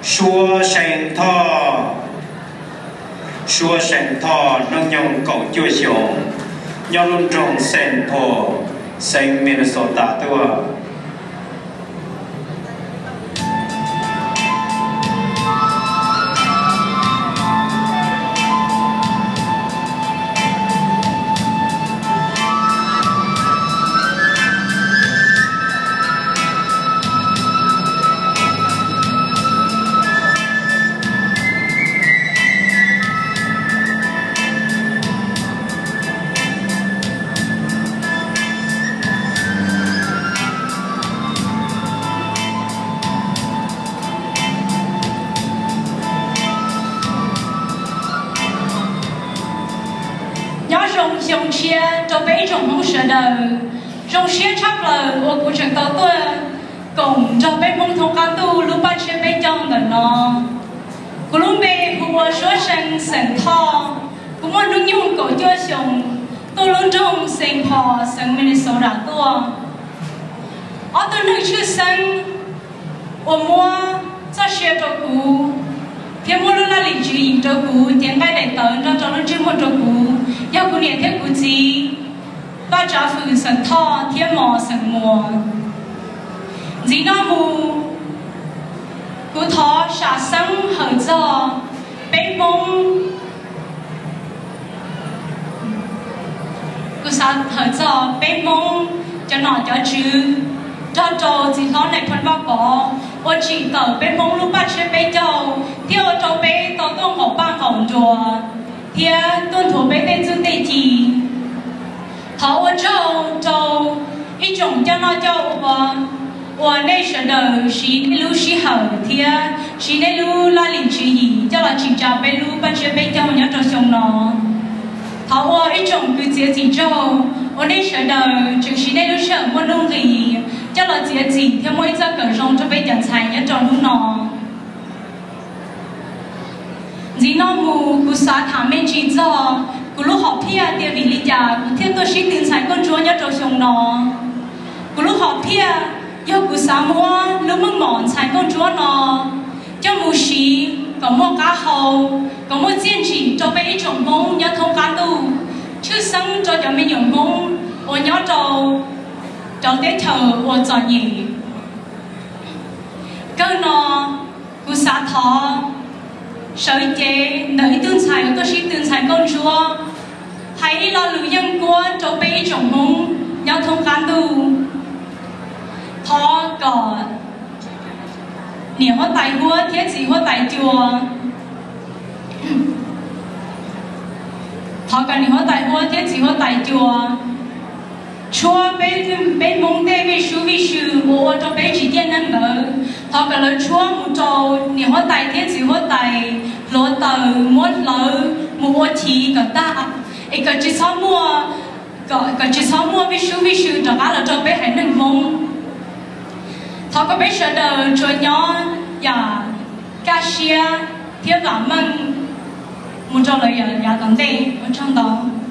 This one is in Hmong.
Suab See Thoj, Suab See Thoj, hnub nyoog kaum cuaj xyoos, nyob lub nroog Saint Paul, xeev Minnesota tuaj. Nyob zoo xyoo tshiab rau peb ib tsoom Hmoob sawv daws. Zoo siab tshaj plaws uas kuv tseem tau tuaj koom nrog peb Hmoob thoob qab ntuj lub paj tsiab peb caug ntawm no. Kuv lub npe hu ua Suab See xeem Thoj. Kuv muaj hnub nyoog kaum cuaj xyoos, tuaj lub nroog Saint Paul, xeev Minnesota tuaj. Ob tug neeg tshwj xeeb uas muab txoj sia rau kuv thiab muab lub laj lim tswv yim rau kuv, cev nqaij daim tawv nrog rau lub ntsej muag rau kuv yog kuv niam thiab kuv txiv, Vaj Tsav Fwm xeem Thoj thiab Mos xeem Muas. Ntxiv no mus, kuv thov sam xeeb hawm txog peb Hmoob, kuv xav hawm txog peb Hmoob cov nom cov tswv nrog rau txiv hlob Nais Phoo Vaj Pov uas tsim tawm peb Hmoob lub paj tsiab peb caug thiab ua rau peb tau tuaj nqaum paj nqaum nruas thiab tuaj nthuav peb tej txuj tej ci. Thov ua tsaug rau ib tsoom coj noj coj ua uas nej sawv daws siv nej lub sij hawm thiab siv nej lub laj lim tswv yim coj los tsim tsa peb lub paj tsiab peb caug nyob rau xyoo no. Thov ua ib tsoom kwv txiav txim tsaug uas nej sawv daws tseem siv nej lub sij hawm muaj nuj nqis coj los txiav txim thiab muaj ib txoj kawm zoo rau peb cov ntxhais nyob rau hnub no. Ntxiv no mus kuv xav tham me ntsis txog kuv lub hom phiaj tias vim li cas kuv thiaj tuaj sib tw ntxhais nkauj ntsuab nyob rau xyoo no. Kuv lub hom phiaj yog kuv xav muab lub meej mom ntxhais nkauj ntsuab no coj mus siv kom muaj qab hau, kom muaj txiaj ntsim rau peb ib tsoom Hmoob nyob thoob qab ntuj, tshwj xeeb rau cov me nyuam Hmoob uas nyob rau cov teb chaws uas txom nyem. Kawg no, kuv xav thov sawv cev ntawm ib tug ntxhais uas tuaj sib tw ntxhais nkauj ntsuab hais ib lo lus yeej kuab rau peb ib tsoom Hmoob nyob thoob qab ntuj. Thov kom niam huab tais huab thiab txiv huab tais cua, thov kom niam huab tais huab thiab txiv huab tais cua tshuab peb, peb Hmoob tej vij sub vij sw uas ua rau peb tsis ciaj neeg ntawd, thov kom lawv tshuab mus rau niam huab tais thiab txiv huab tais hluav taws muab hlawv mus ua chiv kom tag, es kom tsis txhob muaj, kom tsis txhob muaj vij sub vij sw rov qab los rau peb haiv neeg Hmoob. Thov kom peb sawv daws tsuas nyob yam kaj siab thiab vam meej mus rau lawv yav tom ntej. Ua tsaug ntau.